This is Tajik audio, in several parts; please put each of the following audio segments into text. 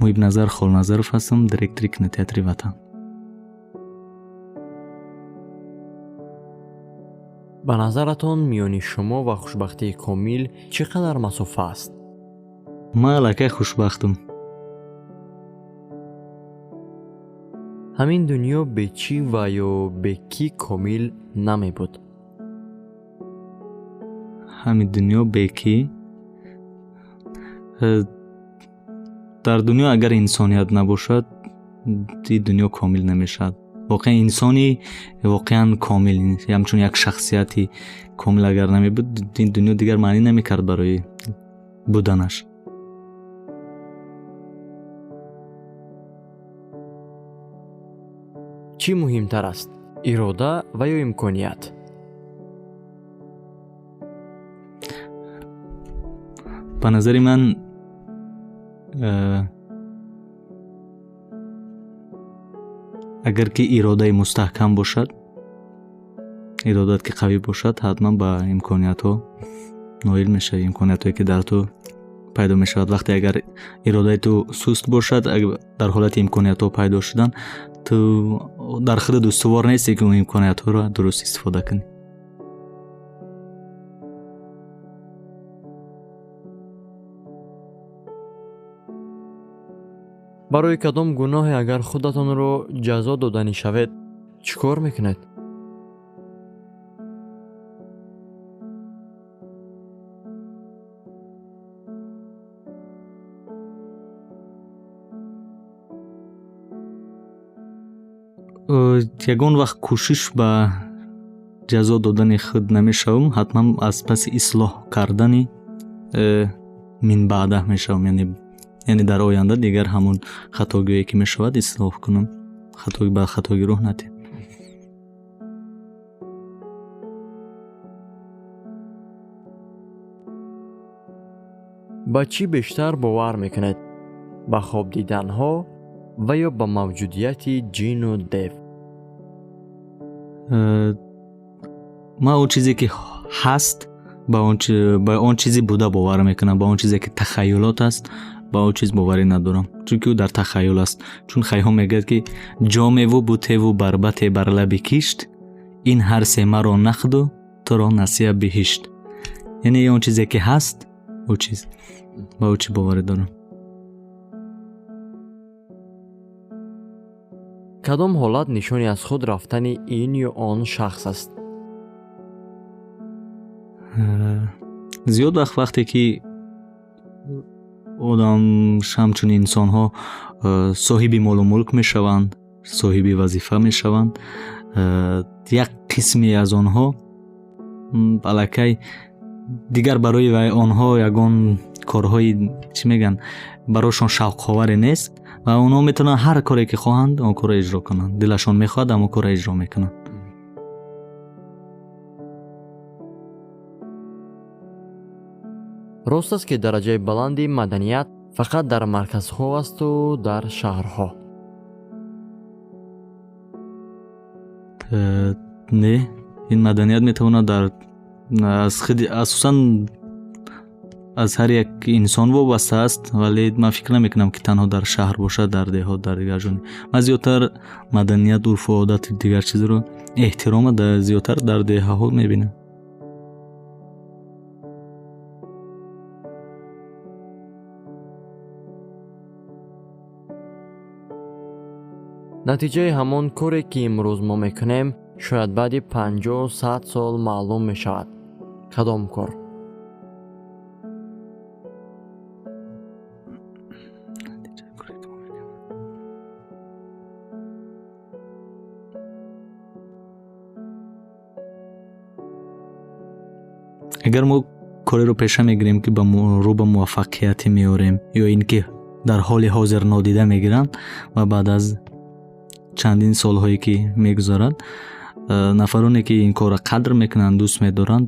Муҳибназар Холназаров ҳастам, директори кинотеатри «Ватан». Ба назаратон, миёни шумо ва хушбахтии комил чӣ қадар масофа аст? Ман аллакай хушбахтам. Ҳамин дунё бе чӣ ва ё бе кӣ комил намебуд? Ҳамин дунё бе кӣ? Дар дунё агар инсоният набошад, ин дунё комил намешавад. Воқеан инсони воқеан комил, ҳамчун як шахсияти комил агар намебуд, ин дунё дигар маънӣ намекард барои буданаш. Чӣ муҳимтар аст, ирода ва ё имконият? Ба назари ман, агар ки иродаи мустаҳкам бошад, иродат ки қавӣ бошад, ҳатман ба имкониятҳо ноил мешавӣ, имкониятҳое ки дар ту пайдо мешавад. Вақте агар иродаи ту суст бошад, дар ҳолати имкониятҳо пайдо шудан, ту дар худат устувор нестӣ, ки он имкониятҳоро дуруст истифода кунӣ. Барои кадом гуноҳе агар худатонро ҷазо доданӣ шавед, чӣ кор мекунед? Ягон вақт кӯшиш ба ҷазо додани худ намешавам, ҳатман аз паси ислоҳ кардани минбаъда мешавам, яъне дар оянда дигар ҳамон хатогие ки мешавад, ислоҳ кунам, ба хатогӣ роҳ надиҳам. Ба чӣ бештар бовар мекунед? Ба хоб диданҳо ва ё ба мавҷудияти ҷину дев? Ман он чизе ки ҳаст, ба он чизи буда бовар мекунам, ба он чизе ки тахайюлот аст, ба он чиз боварӣ надорам, чунки ӯ дар тахайюл аст. Чун Хайём мегӯяд, ки ҷомеву бутеву барбате бар лаби кишт, ин ҳар се маро нақду туро насия биҳишт. Яъне он чизе ки ҳаст, ӯ чиз, ба ӯ чӣ боварӣ дорам. Кадом ҳолат нишони аз худ рафтани ин ё он шахс аст? Зиёд вақт вақте ки одам ҳамчун инсонҳо соҳиби молу мулк мешаванд, соҳиби вазифа мешаванд, як қисме аз онҳо аллакай дигар барои вай онҳо ягон корҳои, чӣ мегӯянд, барошон шавқоваре нест ва онҳо метавонанд ҳар коре ки хоҳанд, он корро иҷро кунанд. Дилашон мехоҳад, ҳамон корро иҷро мекунанд. Рост аст, ки дараҷаи баланди маданият фақат дар марказҳо асту дар шаҳрҳо? Не, ин маданият метавонад дар аз худи, асосан аз ҳар як инсон вобаста аст, вале ман фикр намекунам, ки танҳо дар шаҳр бошад, дар деҳот, дар дигар ҷо. Ман зиёдтар маданият, урфу одату дигар чизро, эҳтирома зиёдтар дар деҳаҳо мебинам. Натиҷаи ҳамон коре, ки имрӯз мо мекунем, шояд баъди 50-100 сол маълум мешавад. Кадом кор? Агар мо кореро пеша мегирем, ки рӯ ба муваффақияте меорем ё ин ки дар ҳоли ҳозир нодида мегиранд ва баъд аз чандин солҳое ки мегузарад, нафароне ки ин корро қадр мекунанд, дӯст медоранд,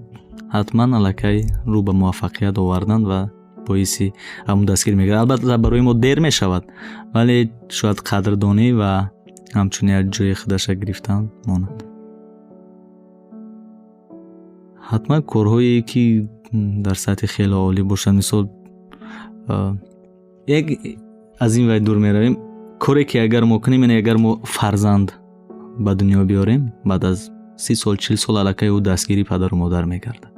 ҳатман аллакай рӯ ба муваффақият оварданд ва боиси ҳамон дастгирӣ мегардад. Албатта, барои мо дер мешавад, вале шояд қадрдонӣ ва ҳамчунин як ҷои худаша гирифтан монад. Ҳатман корҳое ки дар сатҳи хеле олӣ бошанд, мисол, як Аз ин вай дур меравем. Коре ки агар мо кунем, яъне агар мо фарзанд ба дунё биёрем, баъд аз 30 сол, 40 сол аллакай ӯ дастгири падару модар мегардад.